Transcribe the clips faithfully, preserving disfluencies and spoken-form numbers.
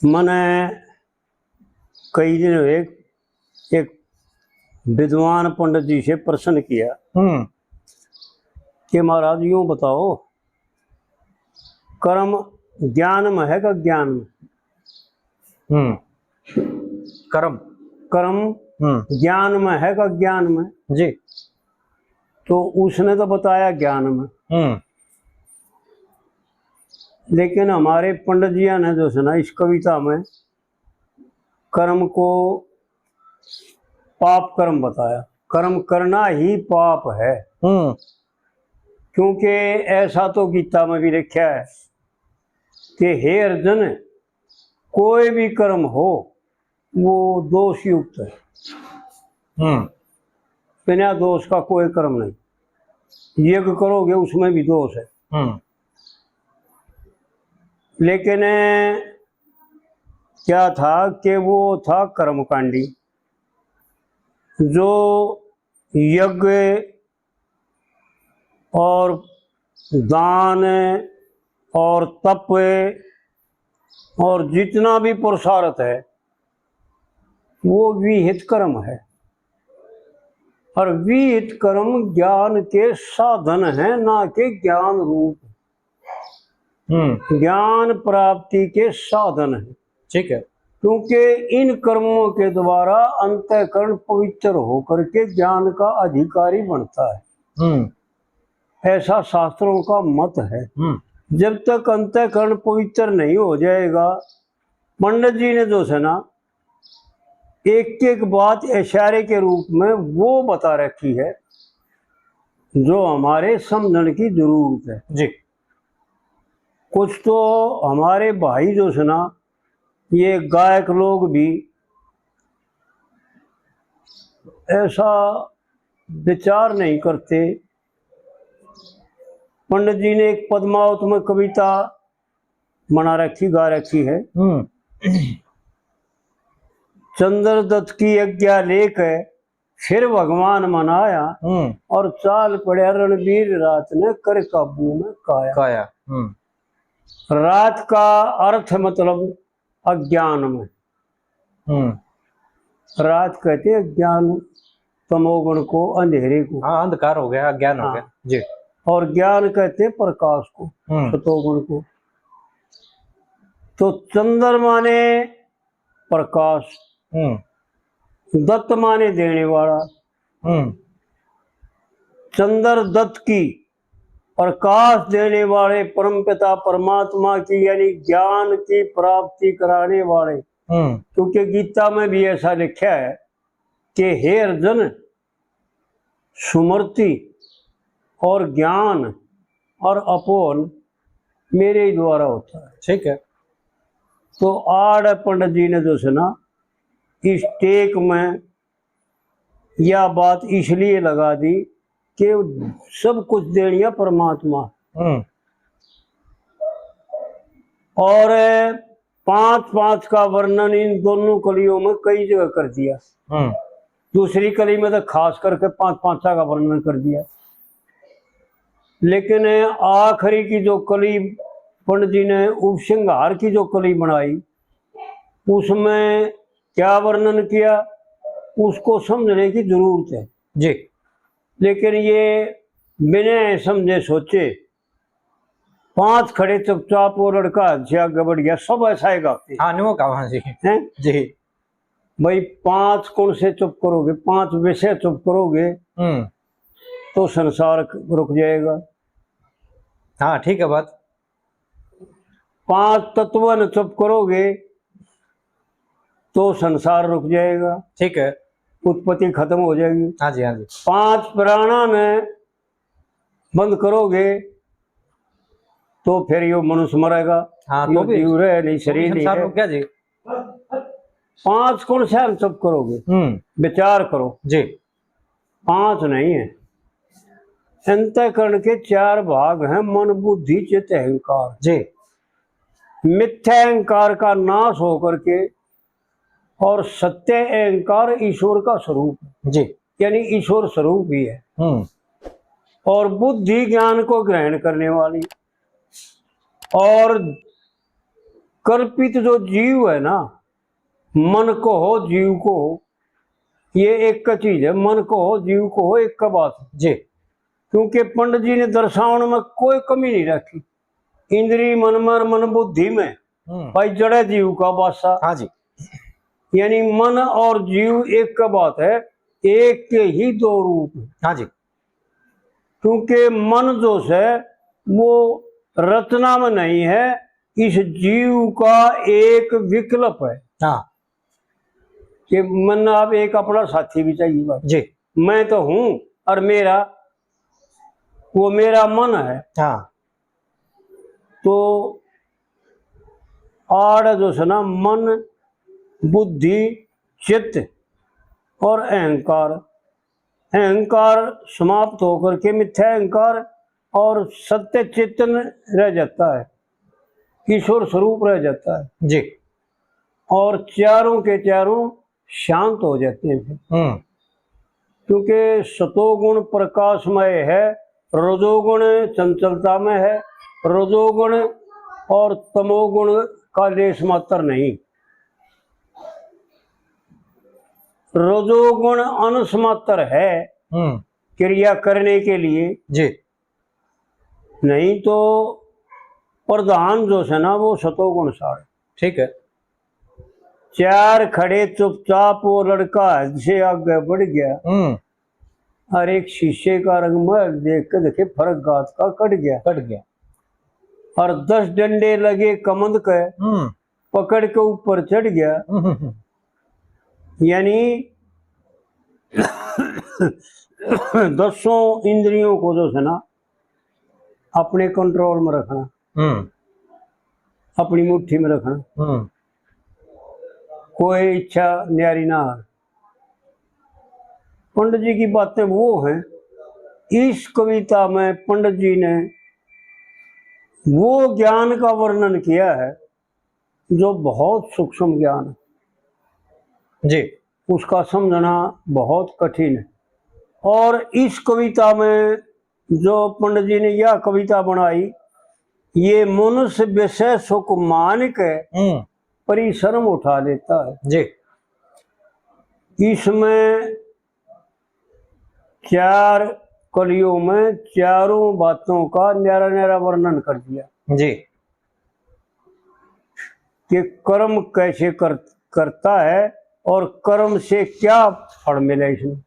मने कई दिन हुए, एक विद्वान पंडित जी से प्रश्न किया हम्म। कि महाराज, यूं बताओ, कर्म ज्ञान में है का ज्ञान में? हम्म। कर्म। कर्म हम्म। ज्ञान में है का ज्ञान में? जी। तो उसने तो बताया ज्ञान में। हम्म। लेकिन हमारे पंडित जिया ने जो है ना, इस कविता में कर्म को पाप कर्म बताया। कर्म करना ही पाप है। हम्म। क्योंकि ऐसा तो गीता में भी लिखा है कि हे अर्जुन, कोई भी कर्म हो, वो दोष युक्त है। हम्म। बिना दोष का कोई कर्म नहीं। यज्ञ करोगे, उसमें भी दोष है। हम्म। लेकिन क्या था कि वो था कर्मकांडी, जो यज्ञ और दान और तप और जितना भी पुरुषार्थ है, वो विहित कर्म है। और विहित कर्म ज्ञान के साधन है, ना कि ज्ञान रूप। हम्म। ज्ञान प्राप्ति के साधन है। ठीक है। क्योंकि इन कर्मों के द्वारा अंतःकरण पवित्र होकर के ज्ञान का अधिकारी बनता है। हम्म। ऐसा शास्त्रों का मत है। हम्म। जब तक अंतःकरण पवित्र नहीं हो जाएगा, पंडित जी ने जो है ना, एक एक बात इशारे के रूप में वो बता रखी है जो हमारे समझण की जरूरत है। जी। कुछ तो हमारे भाई जो है ना, ये गायक लोग भी ऐसा विचार नहीं करते। पंडित जी ने एक पद्मावत में कविता बना रखी, गा रखी है। हम्म। चंद्रदत्त की आज्ञा लेकर फिर भगवान मनाया हम्म। और चाल पड़ा रणबीर रात ने कर काबू में काया। काया। हम्म। रात का अर्थ मतलब अज्ञान में। हम्म। रात कहते हैं अज्ञान, तमोगुण को, अंधेरे को। हाँ, अंधकार हो गया, अज्ञान हो हाँ। गया। जी। और ज्ञान कहते हैं प्रकाश को, हम्म। सतोगुण को। तो चंद्रमा ने प्रकाश, हम्म। दत्त माने देने वाला। हम्म। चंद्र दत्त की प्रकाश देने वाले परमपिता परमात्मा की, यानी ज्ञान की प्राप्ति कराने वाले। हम्म। क्योंकि गीता में भी ऐसा लिखा है कि हे अर्जुन, स्मृति और ज्ञान और अपोहन मेरे ही द्वारा होता है। ठीक है। तो आड़ पंडित जी ने जो है ना, इस टेक में यह बात इसलिए लगा दी कि सब कुछ देनिया परमात्मा। हम्म। और पांच पांच का वर्णन इन दोनों कलियों में कई जगह कर दिया। हम्म। दूसरी कली में तो खास करके पांच पांचा का वर्णन कर दिया। लेकिन आखिरी की जो कली पंडित जी ने उपसंहार की जो कली बनाई, उसमें क्या वर्णन किया, उसको समझने की जरूरत है। जी। लेकिन ये बिना समझे सोचे, पांच खड़े चुपचाप, वो लड़का हद से आगे बढ़ गया, सब ऐसा ही गाते। हाँ, न्यू कहा जी। हैं? जी। भाई, पांच कौन से चुप करोगे, पांच विषय चुप करोगे, हम्म। तो संसार रुक जाएगा। हाँ, ठीक है बात। पांच तत्व न चुप करोगे, तो संसार रुक जाएगा। ठीक है। उत्पत्ति खत्म हो जाएगी। हाँ जी, हाँ जी। पांच प्राणा ने बंद करोगे, तो फिर यो मनुष्य मरेगा, हाँ, यो तो भी जीव रहे नहीं, शरीर नहीं संसार रहे। रुक गया जी। पांच कौन से हम चुप करोगे? हम्म। विचार करो। जी। पांच नहीं है। अंतःकरण के चार भाग हैं, मन, बुद्धि, चित्त, अहंकार। जी। मिथ्या अहंकार का नाश होकर के और सत्य अहंकार ईश्वर का स्वरूप है। जी। यानी ईश्वर स्वरूप ही है। हम्म। और बुद्धि ज्ञान को ग्रहण करने वाली, और कल्पित जो जीव है ना, मन को हो, जीव को हो, ये एक का चीज है। मन को हो, जीव को हो, एक का बात है। जी। क्योंकि पंडित जी ने दर्शावण में कोई कमी नहीं रखी। इंद्री मन में और मन बुद्धि में, हम्म। भाई, जड़े जीव का बासा। हाँ जी। यानी मन और जीव एक का बात है, एक के ही दो रूप हैं। हाँ जी। क्योंकि मन जो है वो रचना में नहीं है, इस जीव का एक विकल्प है। हाँ। कि मन आप एक अपना साथी भी चाहिए भाई। जी। मैं तो हूँ और मेरा, वो मेरा मन है। हाँ। तो आड़ जो है ना, मन, बुद्धि, चित्त और अहंकार, अहंकार समाप्त होकर के मिथ्या अहंकार और सत्य चेतन रह जाता है, ईश्वर स्वरूप रह जाता है। जी। और चारों के चारों शांत हो जाते हैं। हम्म। क्योंकि सतोगुण प्रकाशमय है, रजोगुण चंचलता में है, रजोगुण और तमोगुण का लेश मात्र नहीं। रजोगुण अंश मात्र है हम्म। क्रिया करने के लिए। जी। नहीं तो प्रधान जो है ना, वो सतोगुण सार। ठीक है। चार खड़े चुपचाप, वो लड़का हद से आगे बढ़ गया। हम्म। और एक शीशे का रंग महल देख के देखे, फर्क गात का कट गया। कट गया। और दस डंडे लगे कमंद के, हम्म। पकड़ के ऊपर चढ़ गया। हम्म, हम्म, हम्म। यानी दसों इंद्रियों को जो है ना, अपने कंट्रोल में रखना, हम्म। अपनी मुट्ठी में रखना, हम्म। कोई इच्छा न्यारी ना हो। पंडित जी की बातें वो हैं, इस कविता में पंडित जी ने वो ज्ञान का वर्णन किया है जो बहुत सूक्ष्म ज्ञान है। जी। उसका समझना बहुत कठिन है। और इस कविता में जो पंडित जी ने यह कविता बनाई, ये मनुष्य विषय सुख मान के हम्म। परिश्रम उठा लेता है। जी। इसमें चार कलियों में चारों बातों का न्यारा न्यारा वर्णन कर दिया। जी। कि कर्म कैसे कर, करता है और कर्म से क्या फल मिले इसमें।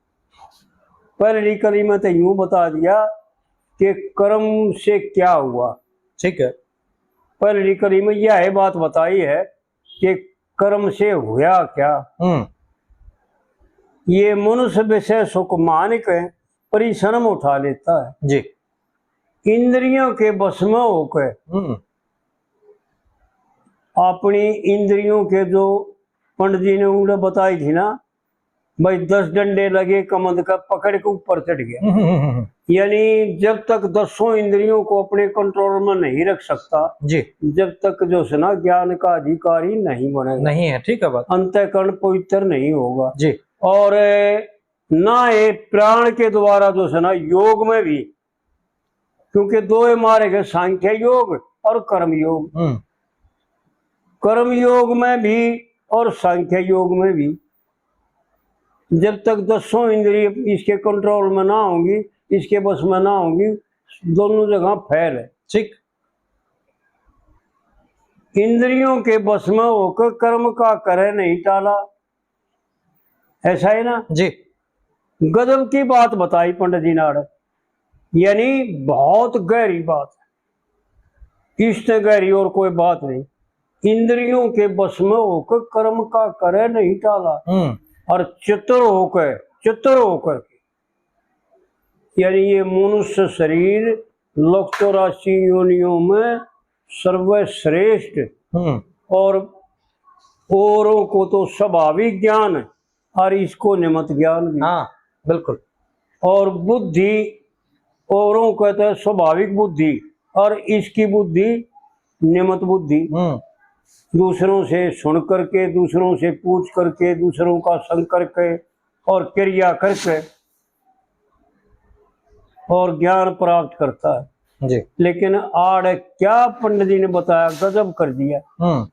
पहली कली में तो यूं बता दिया कि कर्म से क्या हुआ। ठीक है। पहली कली में यह बात बताई है कि कर्म से हुआ क्या। हम्म। ये मनुष्य विषय सुख मान के परिश्रम उठा लेता है। जी। इंद्रियों के बस में होकर हम्म। अपनी इंद्रियों के जो पंडित जी ने उंगली बताई थी ना, भाई, दस डंडे लगे कमंद का, पकड़ के ऊपर चढ़ गया। हम्म, हम्म, हम्म। यानी जब तक दसों इंद्रियों को अपने कंट्रोल में नहीं रख सकता, जी। जब तक जो है ना ज्ञान का अधिकारी नहीं बनेगा, नहीं है, ठीक है बात। अंतःकरण पवित्र नहीं होगा। जी। और ना ये प्राण के द्वारा जो है ना योग में भी, क्योंकि दो ये मारे गए, सांख्य योग और कर्म योग। हम्म। कर्म योग में भी और सांख्य योग में भी जब तक दसों इंद्रिय इसके कंट्रोल में ना होंगी, इसके बस में ना होंगी, दोनों जगह फेल है। ठीक। इंद्रियों के बस में होकर कर्म का करे नहीं टाला, ऐसा है ना? जी। गजब की बात बताई पंडित जी ने आड़े, यानी बहुत गहरी बात है, इससे गहरी और कोई बात नहीं। इंद्रियों के बस में होकर कर्म का करे नहीं टाला, हम्म। और चतुर होकर, चतुर होकर, यानी ये मनुष्य शरीर लौह चौरासी योनियों में सर्वश्रेष्ठ हम्म। और औरों को तो स्वाभाविक ज्ञान और इसको निमित्त ज्ञान भी। हाँ, बिल्कुल। और बुद्धि, औरों को तो स्वाभाविक बुद्धि और इसकी बुद्धि निमित्त बुद्धि। हम्म। दूसरों से सुन करके, दूसरों से पूछ करके, दूसरों का संग करके और क्रिया करके और ज्ञान प्राप्त करता है। जी। लेकिन आड़ क्या पंडित जी ने बताया, गजब कर दिया। हम्म।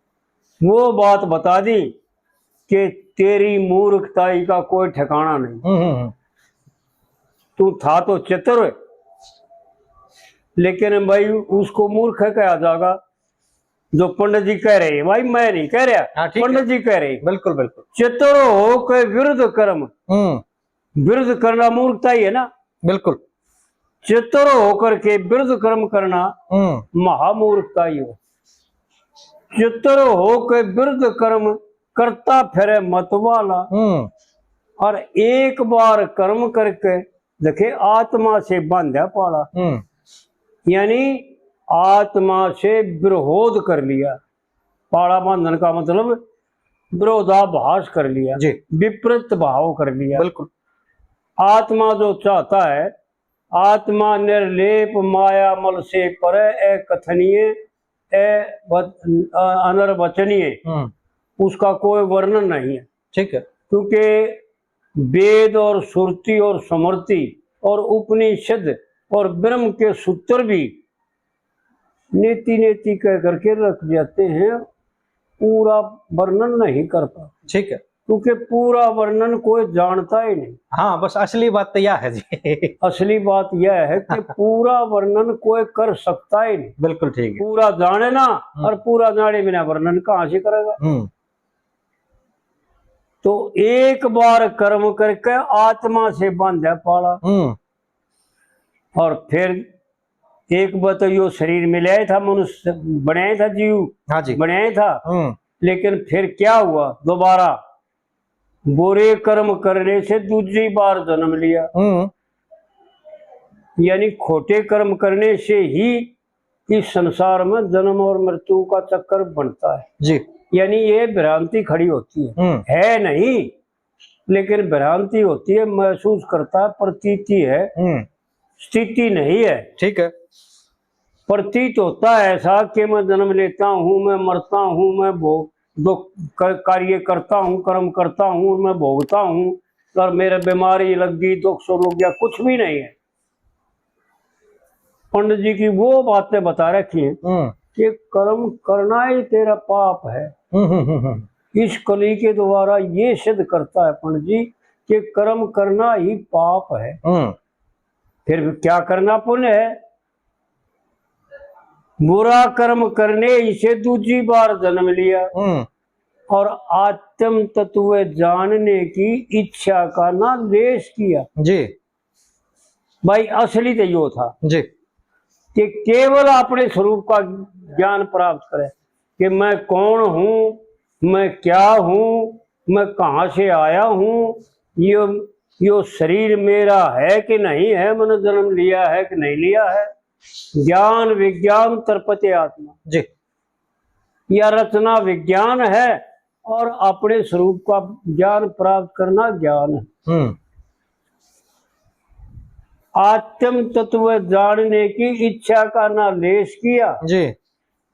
वो बात बता दी कि तेरी मूर्खताई का कोई ठिकाना नहीं। हम्म, हम्म, हम्म। तू था तो चतुर, लेकिन भाई, उसको मूर्ख कहा जाएगा जो पंडित जी कह रहे हैं। भाई, मैं नहीं कह रहा, हाँ, ठीक है। पंडित जी कह रहे हैं। बिल्कुल, बिल्कुल। चतुर हो के विरुद्ध कर्म, हम्म। विरुद्ध करना मूर्खता ही है ना। बिल्कुल। चतुर होकर के विरुद्ध कर्म करना हम्म। महामूर्खता ही हो। चतुर होकर विरुद्ध कर्म करता फिरे मत वाला। हम्म। और एक बार कर्म करके देखे आत्मा से बांधा पाला। हम्म। यानी आत्मा से विरोध कर लिया। पाला बांधन का मतलब विरोधाभास कर लिया, जी। विपरीत भाव कर लिया। बिल्कुल। आत्मा जो चाहता है, आत्मा निर्लेप माया मल से परे, अकथनीय, अ-, वच-, अ-, अनर्वचनीय, हम्म। उसका कोई वर्णन नहीं है। ठीक है। क्योंकि वेद और श्रुति और स्मृति और उपनिषद और ब्रह्म के सूत्र भी नेति नेति कह करके रख जाते हैं, पूरा वर्णन नहीं कर पाते। ठीक है। क्योंकि पूरा वर्णन कोई जानता ही नहीं। हाँ, बस असली बात तो यह है जी। असली बात यह है कि पूरा वर्णन कोई कर सकता ही नहीं। बिल्कुल ठीक है। पूरा जाने ना, हम्म। और पूरा जाने बिना वर्णन कहाँ से करेगा? हम्म। तो एक बार कर्म करके आत्मा से बांधा पाला। हम्म। और फिर एक बार तो यो शरीर मिलाया था, मनुष्य बनाया था, जीव हाँ जी। बनाया था। हम्म। लेकिन फिर क्या हुआ? दोबारा बुरे कर्म करने से दूसरी बार जन्म लिया। हम्म। यानी खोटे कर्म करने से ही इस संसार में जन्म और मृत्यु का चक्कर बनता है। जी। यानी ये भ्रांति खड़ी होती है। हम्म। है नहीं, लेकिन भ्रांति होती है, महसूस करता है, प्रतीति है, हम्म। स्थिति नहीं है। ठीक है। प्रतीत होता है ऐसा कि मैं जन्म लेता हूँ, मैं मरता हूँ, मैं भोग, दो क-, कार्य करता हूँ, कर्म करता हूँ, मैं भोगता हूँ, और मेरे बीमारी लग गई, दुख सुख हो गया, कुछ भी नहीं है। पंडित जी की वो बातें बता रखी हैं हम्म। कि कर्म करना ही तेरा पाप है। हम्म, हम्म, हम्म, हम्म। इस कली के द्वारा ये सिद्ध करता है पंडित जी कि कर्म करना ही पाप है। हम्म। फिर क्या करना पुण्य है? बुरा कर्म करने से दूसरी बार जन्म लिया हम्म। और आत्म तत्व जानने की इच्छा का ना लेश किया। जी। भाई, असली तो यो था जी। कि केवल अपने स्वरूप का ज्ञान प्राप्त करे कि मैं कौन हूँ, मैं क्या हूँ, मैं कहाँ से आया हूँ, यो, यो शरीर मेरा है कि नहीं है, मैंने जन्म लिया है कि नहीं लिया है। ज्ञान विज्ञान तर्पते आत्मा। जी। या रचना विज्ञान है और अपने स्वरूप का ज्ञान प्राप्त करना ज्ञान है। हम्म। आत्म तत्व जानने की इच्छा का ना लेश किया जी।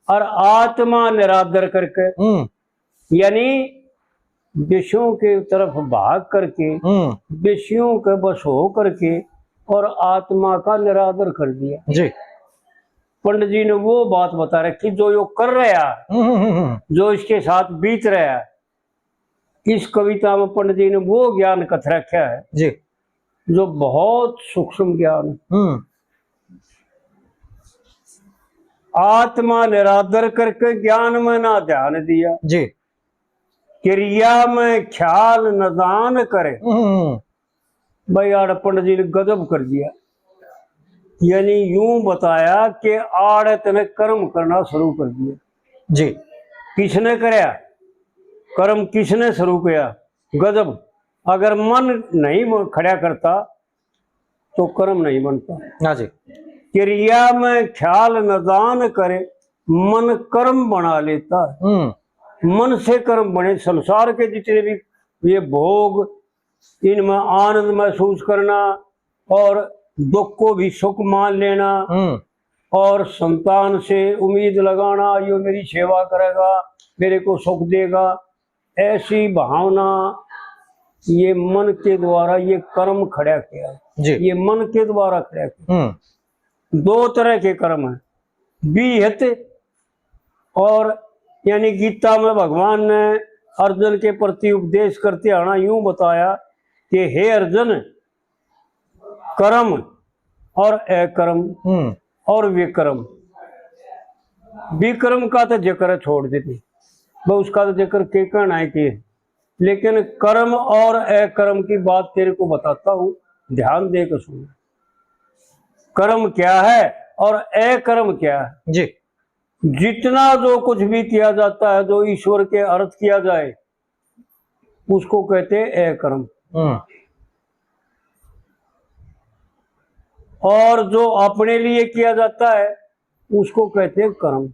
और आत्मा निरादर करके हम्म। यानी विषयों की तरफ भाग करके, हम्म। विषयों के बस हो करके और आत्मा का निरादर कर दिया। जी। पंडित जी ने वो बात बता रखी जो यो कर रहा है, हम्म, हम्म, हम्म। जो इसके साथ बीत रहा है। इस कविता में पंडित जी ने वो ज्ञान कथ रखा है जी। जो बहुत सूक्ष्म ज्ञान है। हम्म। आत्मा निरादर करके ज्ञान में ना ध्यान दिया। जी। क्रिया में ख्याल निदान करे। हम्म। भाई, आड़ पंडित जी ने गजब कर दिया, यानी यूं बताया कि आड़ तने कर्म करना शुरू कर दिया। जी। किसने करया कर्म, किसने शुरू किया? गजब। अगर मन नहीं म-, खड़ा करता तो कर्म नहीं बनता। हाँ जी। क्रिया में ख्याल निदान करे, मन कर्म बना लेता है। हम्म। मन से कर्म बने। संसार के जितने भी ये भोग, इनमें आनंद महसूस करना और दुख को भी सुख मान लेना हम्म। और संतान से उम्मीद लगाना, यो मेरी सेवा करेगा, मेरे को सुख देगा, ऐसी भावना ये मन के द्वारा ये कर्म खड़ा किया। जी। ये मन के द्वारा खड़ा किया। हम्म। दो तरह के कर्म हैं, विहित और यानी गीता में भगवान ने अर्जुन के प्रति उपदेश करते आना यूं बताया कि हे अर्जुन, कर्म और अकर्म हम्म। और विकर्म, विकर्म का तो जिक्र छोड़ देते, वो उसका तो जिक्र के कहना है कि, लेकिन कर्म और अकर्म की बात तेरे को बताता हूँ, ध्यान दे के सुन। कर्म क्या है और अकर्म क्या है? जी। जितना जो कुछ भी किया जाता है, जो ईश्वर के अर्थ किया जाए, उसको कहते हैं अकर्म। हम्म। और जो अपने लिए किया जाता है, उसको कहते हैं कर्म।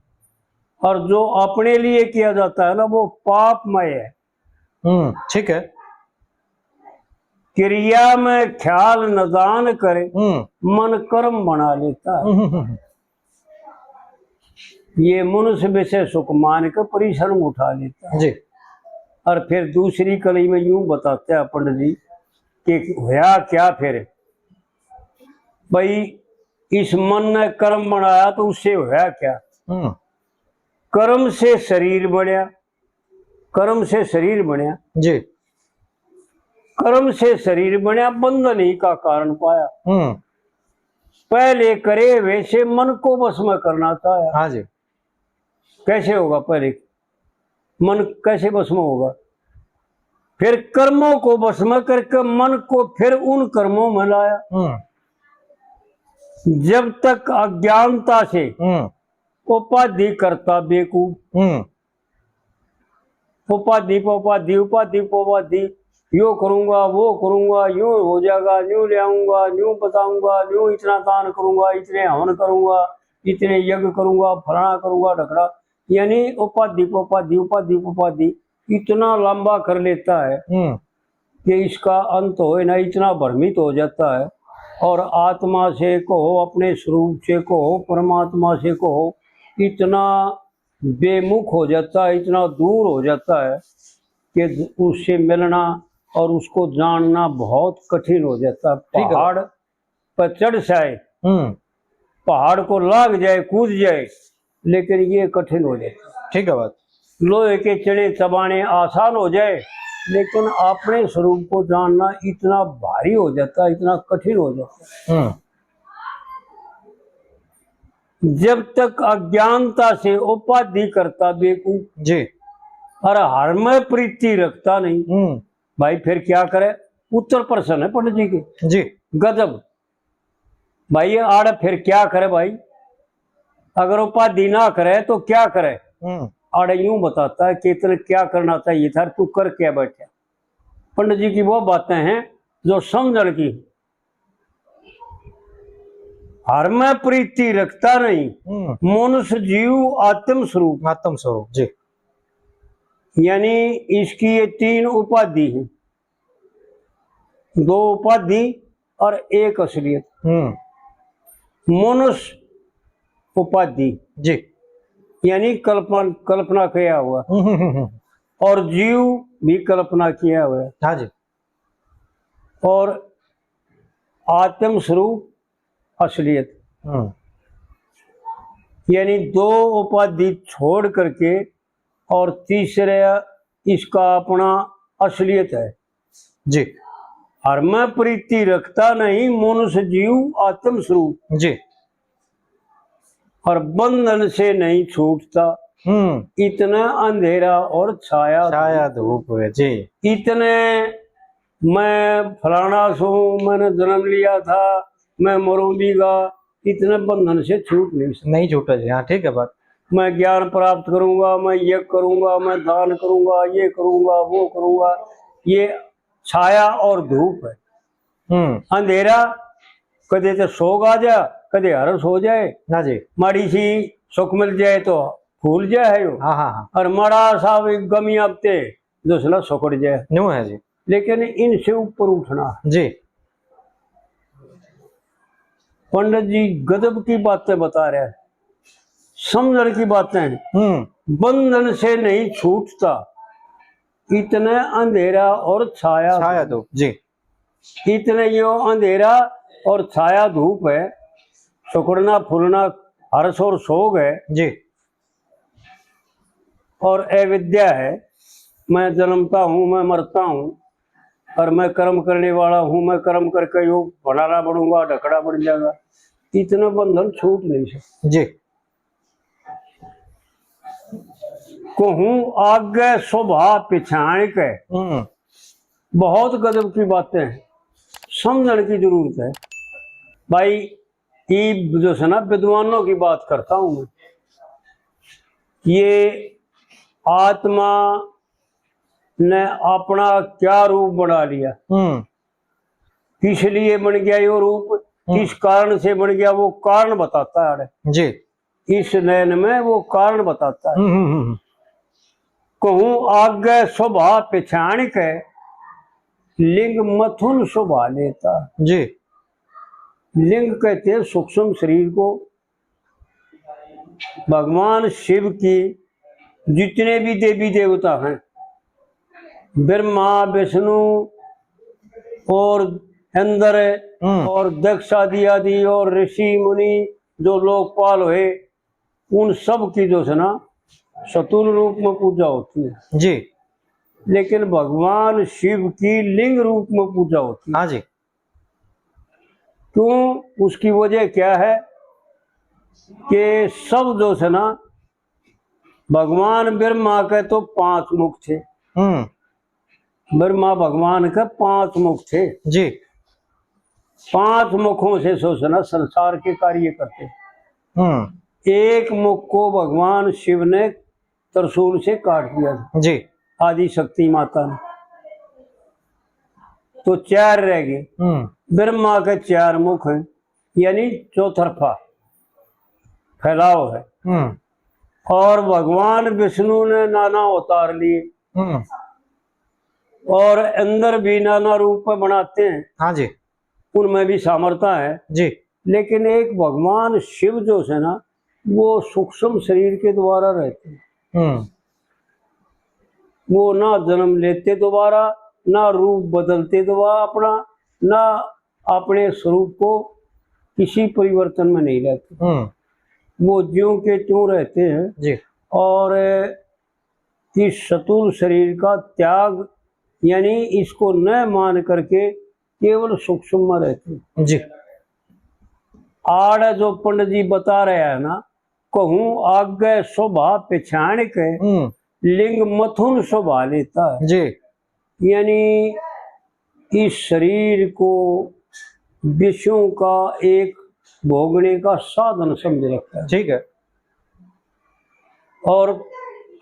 और जो अपने लिए किया जाता है ना, वो पापमय है। हम्म, ठीक है। क्रिया में ख्याल न जान करे, हम्म। मन कर्म बना लेता है। हम्म, हम्म, हम्म। ये मनुष्य विषय सुख मान के परिश्रम उठा लेता है। जी। और फिर दूसरी कली में यूं बताते हैं पंडित जी कि होया क्या फिर, भाई, इस मन ने कर्म बनाया तो उससे होया क्या? हम्म। कर्म से शरीर बनया, कर्म से शरीर बनया। जी। कर्म से शरीर बनया, बंधन ही का कारण पाया। हम्म। पहले करे वैसे मन को बस में करना चाहा। हाँ जी। कैसे होगा पहले? मन कैसे बस में होगा? फिर कर्मों को बस में करके मन को फिर उन कर्मों में लाया। हम्म। जब तक अज्ञानता से हम्म। उपाधि करता बेवकूफ। हम्म। उपाधि पे उपाधि, उपाधि पे उपाधि, यो करूंगा, वो करूंगा, यूं हो जाएगा, यूं ले आऊंगा, यूं बताऊंगा, यूं इतना दान करूंगा, इतने हवन करूंगा, इतने यज्ञ करूंगा, फलाना करूंगा, ढकड़ा, यानी उपाधि पे उपाधि, उपाधि पे उपाधि इतना लंबा कर लेता है हम्म। कि इसका अंत होए ना, इतना भ्रमित हो जाता है। और आत्मा से कहो, अपने स्वरूप से कहो, परमात्मा से कहो, इतना बेमुख हो जाता है, इतना दूर हो जाता है कि उससे मिलना और उसको जानना बहुत कठिन हो जाता है। ठीक है। पहाड़ पर चढ़ जाए, हम्म। पहाड़ को लाग जाए, कूद जाए, लेकिन ये कठिन हो जाता है। ठीक है बात। लोहे के चने चबाने आसान हो जाए, लेकिन अपने स्वरूप को जानना इतना भारी हो जाता है, इतना कठिन हो जाता है। हम्म। जब तक अज्ञानता से उपाधि करता बेवकूफ जी। और हर में प्रीति रखता नहीं, हम्म। भाई फिर क्या करे? उत्तर प्रश्न है पंडित जी के। जी। गजब। भाई ये आड़े फिर क्या करे भाई? अगर उपाधि ना करे तो क्या करे? हम्म। आड़े यूं बताता है कि इतने क्या करना चाहिए था, तू कर क्या बैठा? पंडित जी की वो बातें हैं जो समझण की। हर में प्रीति रखता नहीं, हम्म। मनुष्य जीव आत्म स्वरूप। आत्म स्वरूप, जी। यानी इसकी ये तीन उपाधि हैं, दो उपाधि और एक असलियत। हम्म। मनुष्य उपाधि, जी। यानी कल्पना, कल्पना किया हुआ। हम्म, हम्म, हम्म। और जीव भी कल्पना किया हुआ। हाँ जी। और आत्म स्वरूप असलियत। हम्म। यानी दो उपाधि छोड़ करके और तीसरे इसका अपना असलियत है। जी। हर में प्रीति रखता नहीं, मनुष्य जीव आत्म स्वरूप। जी। और बंधन से नहीं छूटता। हम्म। इतना अंधेरा और छाया छाया धूप। धूप है, जी। इतने मैं फलाना सूं, मैंने जन्म लिया था, मैं मरूं भी गा, इतने बंधन से छूट नहीं सकता। नहीं छूटा जी, हाँ, ठीक है बात। मैं ज्ञान प्राप्त करूंगा, मैं ये करूंगा, मैं दान करूंगा, ये करूंगा, वो करूंगा, ये छाया और धूप है। हम्म। अंधेरा कदे तो सोग आ जा, कदे हरस हो जाए। हाँ जी। माड़ी सी सुख मिल जाए तो फूल जाए है यो। हाँ, हाँ, हाँ। और माड़ा सा भी गमी आपते दूसरा सुकड़ जाए। न्यू है जी। लेकिन इनसे ऊपर उठना। जी। पंडित जी गजब की बातें बता रहे हैं, समझण की बातें हैं। हम्म। बंधन से नहीं छूटता, इतने अंधेरा और छाया छाया धूप। धूप, जी। इतने यो अंधेरा और छाया धूप है, सुकड़ना फूलना हर्ष और सोग है। जी। और अविद्या है। मैं जन्मता हूँ, मैं मरता हूँ, और मैं कर्म करने वाला हूँ, मैं कर्म करके यो भंडारा बनूंगा, ढकड़ा बन जाएगा। इतना बंधन छूट नहीं सकता। जी। कहूँ आगे शोभा पिछाण के। हम्म। बहुत गजब की बातें हैं, समझने की जरूरत है भाई। ये जो है ना, विद्वानों की बात करता हूँ मैं। ये आत्मा ने अपना क्या रूप बना लिया, हम्म। किस लिए बन गया यो रूप, हम्म। किस कारण से बन गया, वो कारण बताता है। जी। इस नयन में वो कारण बताता है। हम्म, हम्म, हम्म। कहूँ आगे शोभा पिछाण के, लिंग मथुन शोभा लेता। जी। लिंग कहते हैं सूक्ष्म शरीर को। भगवान शिव की जितने भी देवी देवता हैं, ब्रह्मा, विष्णु और इंद्र हम्म। और दक्ष आदि आदि और ऋषि मुनि जो लोकपाल हुए, उन सब की जो है ना, सतुल रूप में पूजा होती है। जी। लेकिन भगवान शिव की लिंग रूप में पूजा होती है। हाँ जी। क्यों? उसकी वजह क्या है कि सब जो है ना, भगवान ब्रह्मा के तो पांच मुख थे। हम्म। ब्रह्मा भगवान के पांच मुख थे। जी। पांच मुखों से जो है ना, संसार के कार्य करते। हम्म। एक मुख को भगवान शिव ने त्रिशूल से काट दिया था। जी। आदि शक्ति माता ने, तो चार रह गए। हम्म। ब्रह्मा के चार मुख हैं, यानी चौतरफा फैलाव है। हम्म। और भगवान विष्णु ने नाना अवतार लिए। हम्म। और अंदर भी नाना रूप में बनाते हैं। हाँ जी। उनमें भी सामर्थ्य है। जी। लेकिन एक भगवान शिव जो है ना, वो सूक्ष्म शरीर के द्वारा रहते हैं। हम्म। वो ना जन्म लेते दोबारा, ना रूप बदलते दोबारा अपना, ना अपने स्वरूप को किसी परिवर्तन में नहीं रहते। हम्म। वो ज्यों के त्यों रहते हैं। जी। और इस स्थूल शरीर का त्याग, यानी इसको न मान करके केवल सूक्ष्म में रहते हैं। जी। आड़ जो पंडित जी बता रहे हैं ना, कहूँ आगे शोभा पिछाण के, हम्म। लिंग मथुन शोभा लेता है। जी। यानी इस शरीर को विषयों का एक भोगने का साधन समझ रखा है। ठीक है। और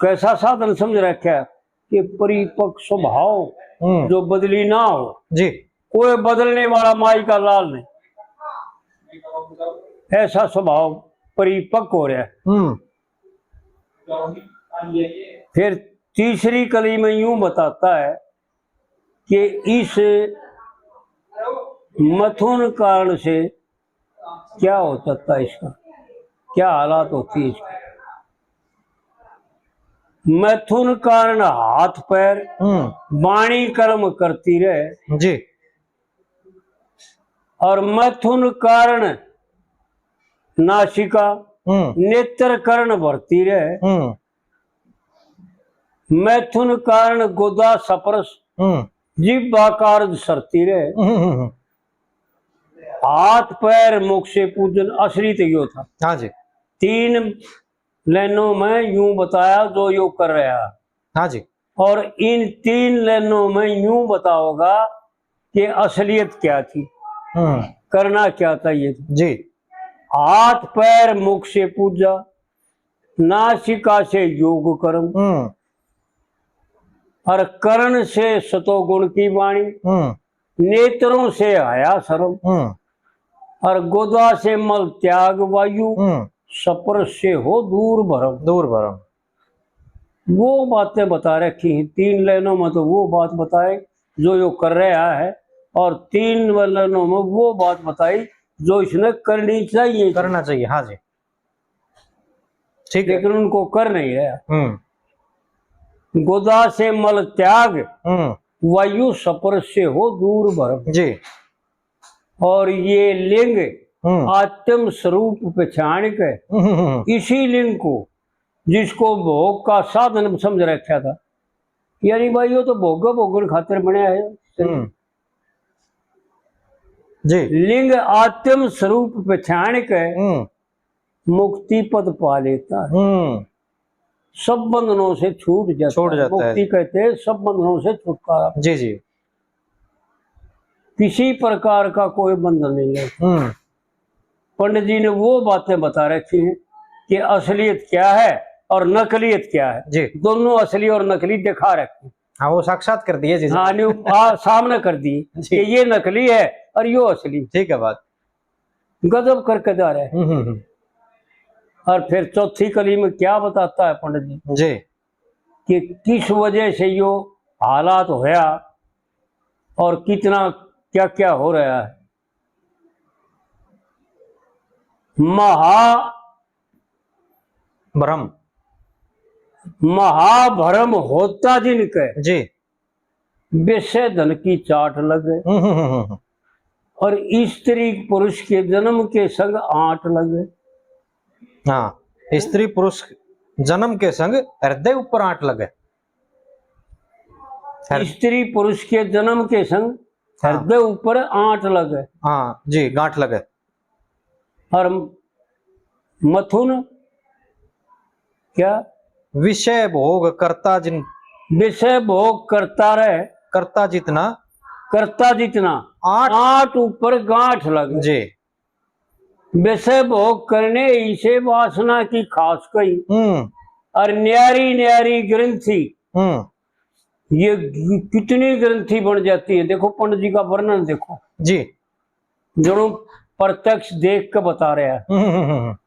कैसा साधन समझ रखा है कि परिपक्व स्वभाव, हम्म। जो बदली ना हो। जी। कोई बदलने वाला माई का लाल नहीं, ऐसा स्वभाव परिपक्व हो रहा है। हम्म। फिर तीसरी कली में यूं बताता है कि इस मथुन कारण से क्या हो सकता है इसका, क्या हालात होती है इसकी। मैथुन कारण हाथ पैर, हम्म। वाणी कर्म करती रहे। जी। और मैथुन कारण नासिका, हम्म। नेत्र कर्ण भरती रहे। हम्म। मैथुन कारण गोदा सपरस, हम्म। जिब्बा कारज सरती रहे। हम्म, हम्म, हम्म। हाथ पैर मुख से पूजन, असली तो यो था। हाँ जी। तीन लाइनों में यूं बताया जो यो कर रहा है। हाँ जी। और इन तीन लाइनों में यूं बताओगा कि असलियत क्या थी, हम्म। करना क्या था ये। जी। हाथ पैर मुख से पूजा, नासिका से योग कर्म, हम्म। और कर्ण से सतोगुण की वाणी, हम्म। नेत्रों से हया शर्म, हम्म। और गोदा से मल त्याग वायु, हम्म। स्पर्श से हो दूर भरम। दूर भरम। वो बातें बता रखी हैं, तीन लाइनों में तो वो बात बताए जो यो कर रहा है, और तीन लाइनों में वो बात बताई जो इसने करनी चाहिए। करना चाहिए, हाँ जी। ठीक है। लेकिन उनको कर नहीं रहा। हम्म। गोदा से मल त्याग, हम्म। वायु स्पर्श से हो दूर भरम। जी। और ये लिंग, हम्म। आत्म स्वरूप पहचान के, हम्म, हम्म, हम्म। इसी लिंग को जिसको भोग का साधन समझ रखा था, यानी भाई, यो तो भोग भोगण खातिर बनया है। हम्म। जी। लिंग आत्म स्वरूप पहचान के हम्म। मुक्ति पद पा लेता है। हम्म। सब बंधनों से छूट जाता छूट है। जाता है। मुक्ति कहते हैं सब बंधनों से छुटकारा। जी, जी। किसी प्रकार का कोई बंधन नहीं है। हम्म। पंडित जी ने वो बातें बता रखी हैं कि असलियत क्या है और नकलियत क्या है। जी। दोनों असली और नकली दिखा रखी। हाँ, वो साक्षात कर दिए जी। हाँ, नहीं, आ, सामने कर दिए जी। कि ये नकली है और यो असली। ठीक है बात। गजब करके जा रहे हैं। हम्म, हम्म, हम्म। और फिर चौथी कली में क्या बताता है पंडित जी जी। कि किस वजह से यो हालात होया और कितना क्या क्या हो रहा है। महा भ्रम। महाभ्रम होता जिनके जी। बेसे धन की चाट लगे हम्म, हम्म, हम्म, हम्म। और स्त्री पुरुष के जन्म के संग आंट लगे। हाँ, स्त्री पुरुष जन्म के संग हृदय ऊपर आंट लगे। हर- स्त्री पुरुष के जन्म के संग हाँ। हृदय ऊपर आंट लगे। हाँ जी, गांठ लगे। और मथुन क्या? विषय भोग करता जिन विषय भोग करता रहे। करता जितना। करता जितना। आठ। आठ ऊपर गांठ लगे। जी। विषय भोग करने इसे वासना की खास कही। हम्म। और न्यारी न्यारी ग्रंथि। हम्म। ये गि-, कितनी ग्रंथि बन जाती है। देखो पंडित जी का वर्णन देखो। जी। जणु प्रत्यक्ष देख के बता रहा है। हम्म, हम्म, हम्म।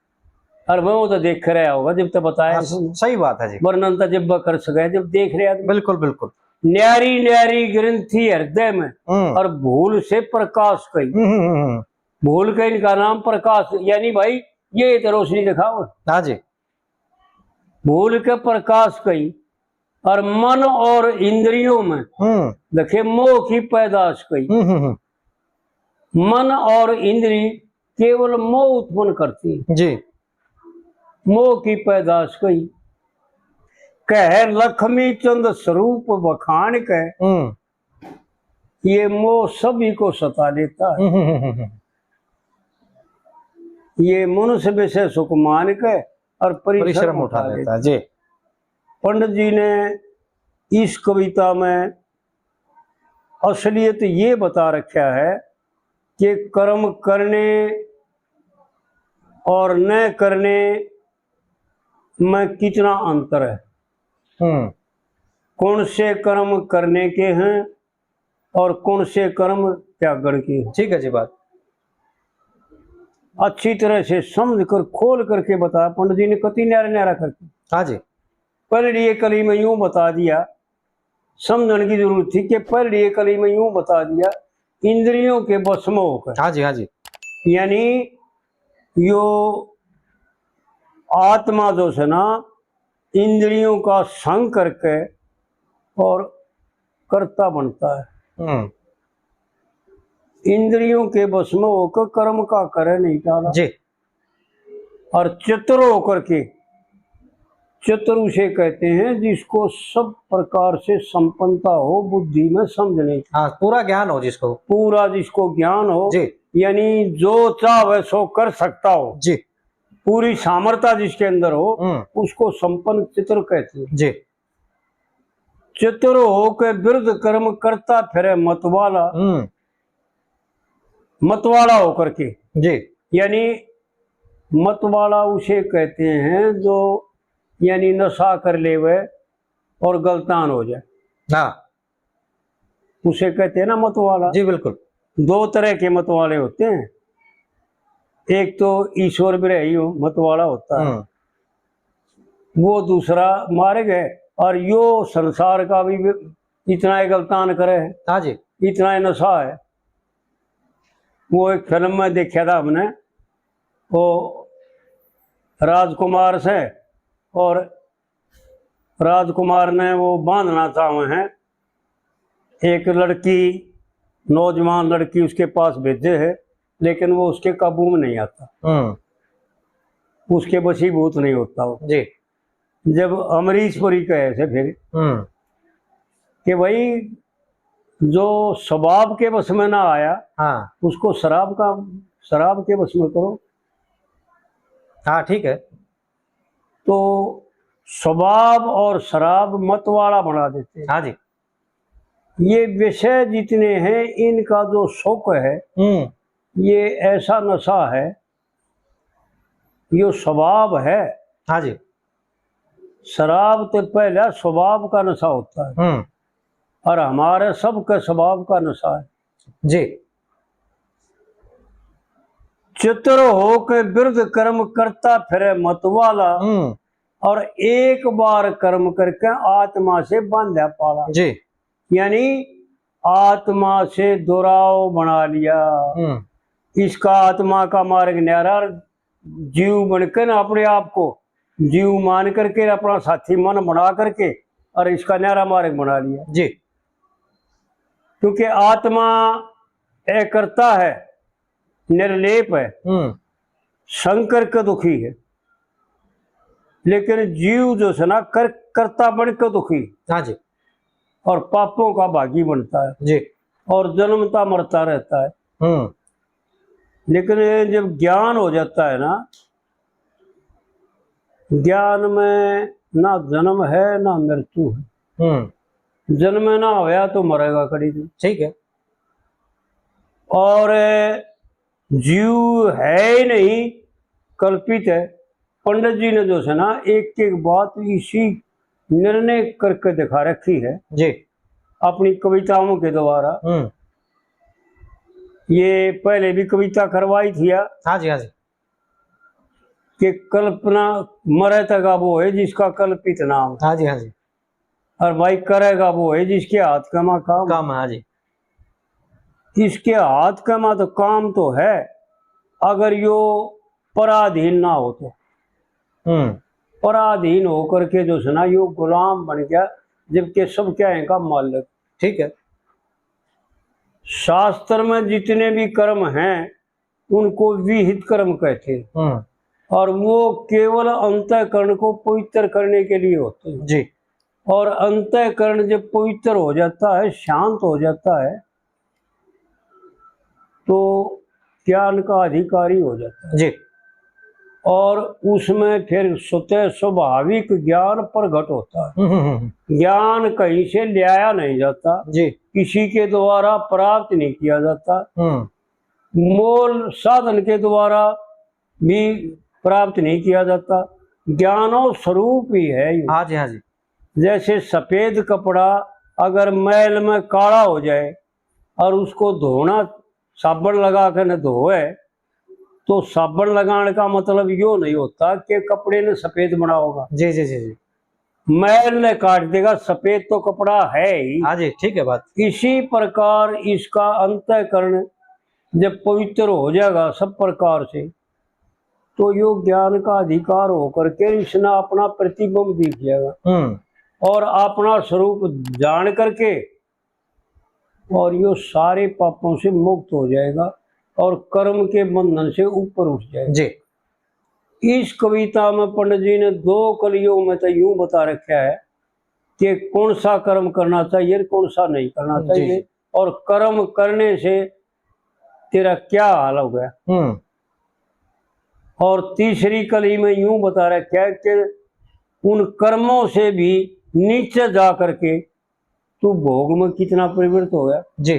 और वो तो देख रहा होगा जब तो बताया हाँ, इसने। सही बात है जी। वर्णन तो जब वह कर सके जब देख रहा है। बिल्कुल, बिल्कुल। न्यारी न्यारी ग्रंथि हृदय में हम्म। और भूल से प्रकाश कही। हम्म, हम्म, हम्म। भूल के इनका नाम प्रकाश, यानी भाई ये तो रोशनी दिखाओ। हाँ जी। भूल के प्रकाश कही और मन और इंद्रियों में हम्म। देखे मोह की पैदाश कही। हम्म, हम्म, हम्म। मन और इंद्री केवल मोह उत्पन्न करती है। जी। मोह की पैदाश कही। कह लक्ष्मी चंद स्वरूप बखान के हम्म। ये मोह सभी को सता लेता है। हम्म, हम्म, हम्म, हम्म। ये मनुष्य विषय सुख मान के और परिश्रम परिश्रम उठा उठा लेता है। लेता है। जी। पंडित जी ने इस कविता में असलियत ये बता रखा है कि कर्म करने और न करने में कितना अंतर है। हम्म। कौन से कर्म करने के हैं और कौन से कर्म त्यागण के हैं। ठीक है जी बात। अच्छी तरह से समझ कर खोल करके बताया पंडित जी ने, कति न्यारा न्यारा करके। हाँ जी। पहली ये कली में यूं बता दिया, समझण की जरूरत थी कि पहली ये कली में यूं बता दिया, इंद्रियों के वश में होकर। हाँ जी, हाँ जी। यानी यो आत्मा जो है ना, इंद्रियों का संग करके और कर्ता बनता है। हम्म। इंद्रियों के वश में होकर कर्म का करे नहीं टाला। जी। और चतुर होकर के, चतुर उसे कहते हैं जिसको सब प्रकार से संपन्नता हो, बुद्धि में समझने की। हाँ, पूरा ज्ञान हो जिसको। पूरा जिसको ज्ञान हो, जी। यानी जो चाहे सो कर सकता हो। जी। पूरी सामर्थ्य जिसके अंदर हो, हम्म। उसको संपन्न चतुर कहते हैं। जी। चतुर होके विरुद्ध कर्म करता फिरे मतवाला। हम्म। मतवाला होकर के। जी। यानी मतवाला उसे कहते हैं जो यानी नशा कर लेवे और गलतान हो जाए। हाँ। उसे कहते हैं ना मतवाला। जी, बिल्कुल। दो तरह के मतवाले होते हैं, एक तो ईश्वर विरही मतवाला होता है, हम्म। वो दूसरा मार्ग है, और यो संसार का भी इतना ही गलतान करे है, हाँ जी। इतना ही नशा है। वो एक फिल्म में देखा था हमने, वो राजकुमार से, और राजकुमार ने वो बांधना चाहे हैं, एक लड़की, नौजवान लड़की उसके पास भेजे है, लेकिन वो उसके काबू में नहीं आता, हम्म। उसके वशीभूत नहीं होता वो। जी। जब अमरीशपुरी कहे से फिर हम्म। कि भाई, जो शबाब के बस में ना आया, हाँ। उसको शराब का, शराब के बस में करो। हाँ, ठीक है। तो शबाब और शराब मत वाला बना देते हैं। हाँ जी। ये विषय जितने हैं, इनका जो सुख है, हम्म। ये ऐसा नशा है, ये शबाब है। हाँ जी। शराब तो पहला शबाब का नशा होता है। हम्म। और हमारे सबके शबाब का नशा है। जी। चित्र होके बिरध कर्म करता फिरे मत वाला, हम्म। और एक बार कर्म करके आत्मा से बांधा पाला। जी। यानी आत्मा से दुराव बना लिया। हम्म। इसका आत्मा का मार्ग न्यारा, जीव बनकर ना अपने आप को जीव मान करके, अपना साथी मन बना करके और इसका न्यारा मार्ग बना लिया। जी। क्योंकि आत्मा अकर्ता है, निर्लेप है, हम्म। संकर के दुखी है, लेकिन जीव जो है ना, कर, कर्ता बन के दुखी। हाँ जी। और पापों का भागी बनता है। जी। और जन्मता मरता रहता है। हम्म। लेकिन ये जब ज्ञान हो जाता है ना, ज्ञान में ना जन्म है, ना मृत्यु है। हम्म। जन्म ना होया तो मरेगा कड़ी भी। ठीक है। और जीव है ही नहीं, कल्पित है। पंडित जी ने जो है ना, एक एक बात इसी निर्णय करके दिखा रखी है जी। अपनी कविताओं के द्वारा। हम्म। ये पहले भी कविता करवाई थी यार। हाँ जी, हाँ जी। कि कल्पना मरे तक वो है जिसका कल्पित नाम। हाँ जी, हाँ जी। और भाई करेगा वो है जिसके हाथ का माँ काम। काम है, हाँ जी। इसके हाथ का माँ तो काम तो है, अगर यो पराधीन ना हो तो। हम्म। पराधीन होकर के जो है ना, यो गुलाम बन गया, जबकि सब क्या है का मालिक। ठीक है। शास्त्र में जितने भी कर्म हैं, उनको विहित कर्म कहते हैं। हम्म। और वो केवल अंतःकरण को पवित्र करने के लिए होते हैं। जी। और अंतःकरण जब पवित्र हो जाता है, शांत हो जाता है, तो ज्ञान का अधिकारी हो जाता है। जी। और उसमें फिर स्वतः स्वाभाविक ज्ञान प्रगट होता है। हम्म, हम्म, हम्म। ज्ञान कहीं से ल्याया नहीं जाता, जी। किसी के द्वारा प्राप्त नहीं किया जाता, हम्म। मोल साधन के द्वारा भी प्राप्त नहीं किया जाता। ज्ञानो स्वरूप ही है ये। हाँ जी, हाँ जी। जैसे सफेद कपड़ा अगर मैल में काला हो जाए और उसको धोना, साबण लगा के न धोए, तो साबण लगाने का मतलब यो नहीं होता कि कपड़े ने सफेद बनाओगा। जी, जी, जी, जी। मैल ने काट देगा, सफेद तो कपड़ा है ही। हाँ जी, ठीक है बात। इसी प्रकार इसका अंतःकरण जब पवित्र हो जाएगा सब प्रकार से, तो यो ज्ञान का अधिकार होकर के इसने अपना प्रतिबिंब दिख जाएगा। हम्म। और अपना स्वरूप जान करके, और यो सारे पापों से मुक्त हो जाएगा और कर्म के बंधन से ऊपर उठ जाएगा। जी। इस कविता में पंडित जी ने दो कलियों में तो यूं बता रखा है कि कौन सा कर्म करना चाहिए और कौन सा नहीं करना जी, चाहिए, जी। और कर्म करने से तेरा क्या हाल हो गया। हम्म। और तीसरी कली में यूं बता रखा है कि उन कर्मों से भी नीचे जा करके तू भोग में कितना प्रवृत्त हो गया। जी।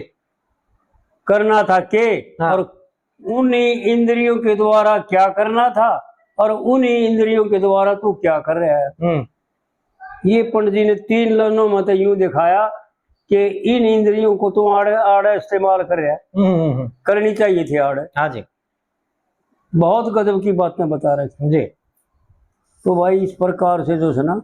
करना था के, हाँ। और उन्हीं इंद्रियों के द्वारा क्या करना था और उन्हीं इंद्रियों के द्वारा तू क्या कर रहा है। हम्म। ये पंडित जी ने तीन लाइनों में तो यूं दिखाया कि इन इंद्रियों को तू आड़े, आड़े इस्तेमाल कर रहा है। हम्म, हम्म, हम्म। करनी चाहिए थी आड़े। हाँ जी। बहुत गजब की बातें बता रखी। जी। तो भाई, इस प्रकार से जो है ना,